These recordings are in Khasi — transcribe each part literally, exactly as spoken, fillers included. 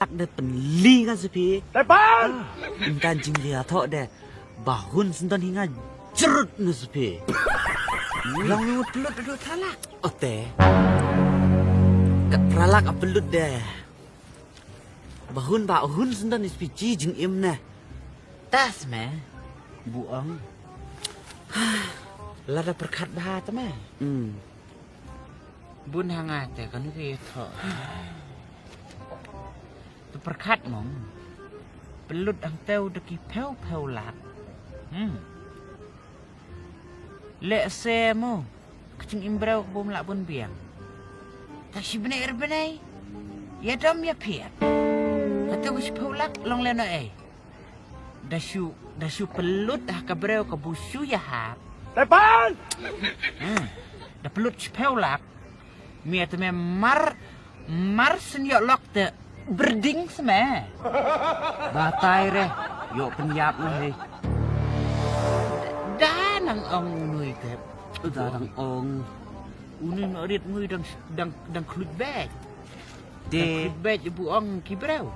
Lak de pynli nga sa phi. Tepan! Ym kan jingïathoh de. Ba hun syndon hi nga jrut nga sa phi. Long ngut pynlut da u Thralak. Ote. Ka Thralak a pynlut de. Ba hun ba hun syndon hi sa phi ji jingim ne. Tas me. Bu ong. Lada pyrkhat bha te me. Hmm. Bun ha nga te kano ka ïathoh. Te pyrkhat mong. Pynlut hangtei da ki phew phew lak. Hmm. Lehse mo. Ka jingim briew ka bym lah bun biang. Ta shi bnai ar bnai. Ïa dom ïa phiat. Kata ka shi phew lak long lehnoh ei. Da shu, da shu pynlut ha ka briew ka bu shu ïahap. Tepan! Hmm. Da pynlut shi phew lak. Mia te me mar, mar syn ïoh lok te berding sa me. Batai re, ïoh pynïap na hei. Da nang ong unui te. Da nang ong. Unui no rit ngui dang, dang, dang khluit bej. Dang khluit bej bu ong ki briew.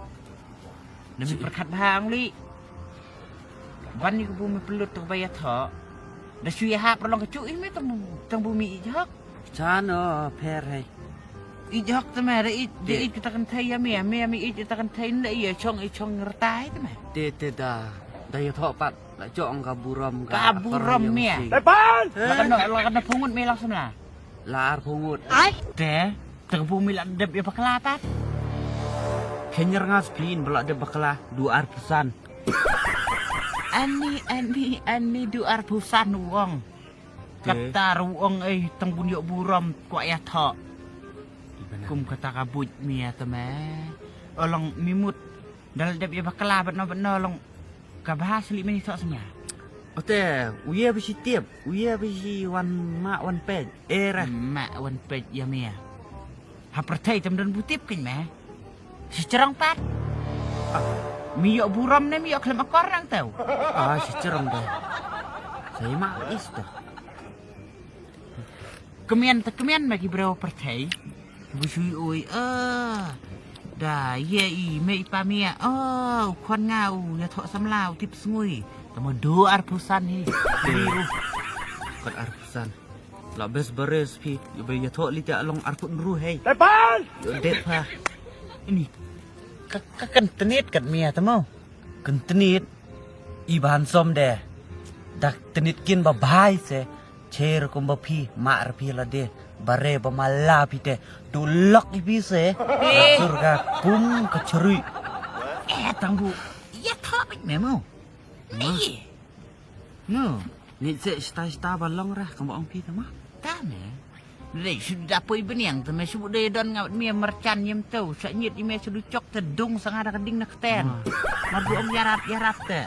Na mi pyrkhat bha ong li. Ban ni ka bu me pynlut tang ba ïathoh. Da shu ïahap ralong ka chu i me tang bu, tang bu mi ïeit hok. Chan o pher hei. Ïeit hok te me da ïeit, da ïeit kita kan thei ïa me, me me ïeit kita kan thei nda ïa chong i chong rtai te me. Te te da, da ïathoh pat la chong ka burom ka. Ka burom me. Tepan! La kan no, la kan no phungut me la samla. La arphew ngut. Ai. Te, te ka bu mi la dep ïa bakla pat. Khenyar nga spin ba la dep bakla du arphew san. Ani, ani, ani du arphew san u ong. Te. Kata u ong ei tang bun ïoh burom kwah ïathoh. Kum kata ka buit mi ïa te me. Olong mi mut. Da la dep ïa bakla bad no bad no long. Ka bha sli mini thoh sma. Ote, u ye ba shi tip, u ye ba shi wan ma wan pej. Era. Ma wan pej ïa mia. Ha pyrthei tam don bu tip kin me. Shi cherong pat. Mi ïoh burom ne mi ïoh khlem akor nang tau. Ah, shi cherong de. Sai ma is to. Kemian te kemian ma ki briew pyrthei. Ki bu shui ui, ah. Da ye i me i pa mia. Oh, u khon nga u ïathoh samla u tip sngui. Tamo du arphew san hi. Kat arphew san. La bes bares phi. Ïa ba ïathoh li ta long arphew nru hei. Tepan! Ïa det pha. Ini. Ka ka kan tenit kat mia tamo. Kyntnit i ba handsome de. Dak tnit kin ba bhai se. Cher kum ba phi ma ra phi la de. Bare ba mala phi te. Du lok i phi se. Dur ka kum ka cherui. Eh tang bu. Ïa thok me mo. Ni. No. Ni se sta sta ba long ra ka ma ong phi ta ma. Ta me. Dei shu da poi bniang te me shu dei don nga me merchan yem tau sa nyit i me shu chok te dung sa nga da ka ding na kten. Mar du ong yarap yarap te.